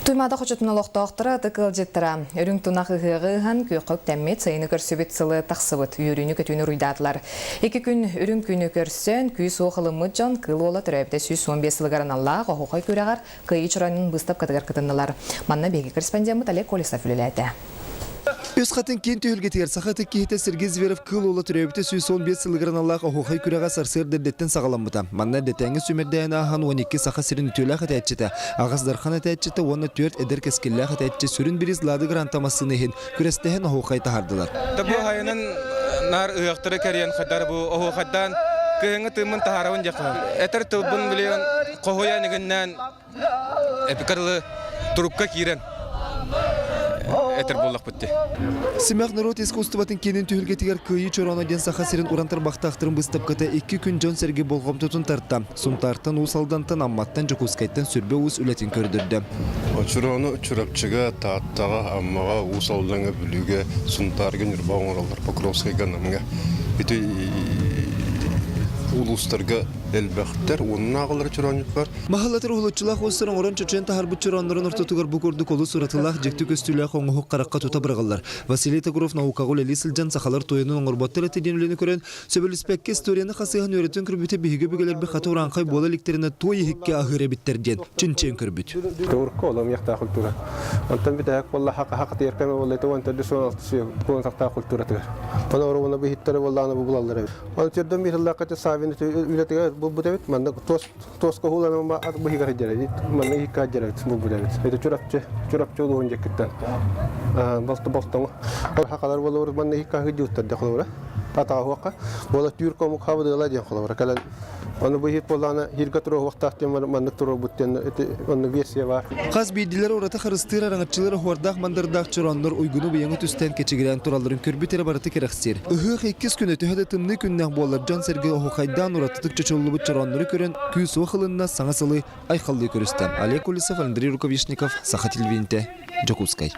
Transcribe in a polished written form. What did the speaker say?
Туймаада хочотун олохтоохторо ытык ыалдьыттара үрүҥ тунах ыһыаҕы ыһан күөххэ үктэммит, сайыны көрсүбүт сылы тахсыбыт үөрүүнү-көтүүнү уруйдаатылар. Икки күн үрүҥ күнү көрсөн, күүс-уох ылыммыт дьон Кыыл Уола төрөөбүтэ 115 сылыгар аналлаах Оһуохай күрэҕэр Кыайыы чороонун быыстапкатыгар кытыннылар. Манна биһиги корреспондеммыт Олег Колесов үлэлээтэ. Үс хатыҥ киин түһүлгэтигэр саха ытык киһитэ Сергей Зверев Кыыл Уола төрөөбүтэ 115 сылыгар аналлаах оһуохай күрэҕэ сарсыарда эрдэттэн саҕаламмыта. Манна эрдэтээҥҥи сүүмэрдээһин ааһан 12 Саха сирин үтүөлээх этээччитэ, аҕыс Дархан этээччитэ уонна түөрт эдэр кэскиллээх этээччи сүрүн бириис Лада Гранта массыына иһин күрэстэһэн оһуохай таһаардылар. Бу хайынан наар ыһыахтары кэрийэн хайдар бу оһуохайдаан кыһыҥҥы тыыммын таһаарабын диэххэ. Этэр тылбын билигин хоһуйан игиннээн эпикарлы турукка киирэн этэр буоллахпыт дии. Симэх норуот искусствотын киинин түһүлгэтигэр Кыайыы чорооно диэн Саха сирин уран тарбахтаахтарын быыстапката икки күн дьон-сэргэ болҕомтотун тарта. Сунтаартан, Уус Алдантан, Амматтан, Дьокуускайтан Сүрбэ Уус үлэтин көрдөрдө. Чороону Чурапчыга, Тааттаҕа, Аммаҕа, Уус Алдаҥҥа, Бүлүүгэ, Сунтаарга, Ньурбаҕа оҥороллор, Покровскайга, Намҥа. Ити улуустарга элбэхтэр, уоннааҕылары чороонньут бар. Маһыллатар уһулуччулаах уустар оҥорон чочуйан таһаарбыт чорооннорун ортотугар бу курдук олус уратылаах дьикти көстүүлээх оҥоһук харахха тута быраҕыллар. Василий Тагров наукаҕа үлэлии сылдьан сахалар туойунун оҥорботтор этэ диэн үлэни көрөн, сөбүлэспэккэ историяны хасыһан үөрэтэн көрбүтэ биһиги өбүгэлэрбит хата урааҥхай буола иликтэринэ туой иһиккэ аһыыр эбиттэр диэн чинчийэн көрбүт. Турку оломьяхтаах культура. Онтон бүтэһик буолла хака хакатыйар кэме буолла ити уон төрдүс уон алтыс куон сахтаах культуратыгар. Ону оруобуна быһыттары буоллаҕына бу булаллар эбит. Оны төрдөн биир сыллаахха Савин үлэтигэр булбут эбит. Манна туос туоска уһууланан ат быһыгар сылдьар эбит. Манна иһиккэ сылдьар эбит булбут эбит. Это Чурапчы, Чурапчы улууһун дьэккиттэн. Болто болтоҥу. Хакалар болур манна иһиккэ сылдьыбыттар да холобура. Атаҕа Буола түүр комук хабыдыала диэн холобура. Кэлэн Ону бу иһит буоллаҕына иһиргэ туруоһуохтаах диэн маннык туруорбут диэн ити оннук версия баар. Хас биирдиилэр ураты харыстыыр араҥаччылар оһуордаах-мандардаах чорооннор уйгуну-быйаҥы түстээн кэчигирээн туралларын көрбүт эрэ барыта кэрэхсиир. Ыһыах иккис күнэ төһө да тымныы күннээх буоллар дьон-сэргэ оһуохайдаан уратытык чочуллубут чорооннору көрөн күүс-уох ылынна, саҥа сылы айхаллыы көрүстэ. Олег Колесов, Андрей Рукавишников, Саха телевидениетэ, Дьокуускай.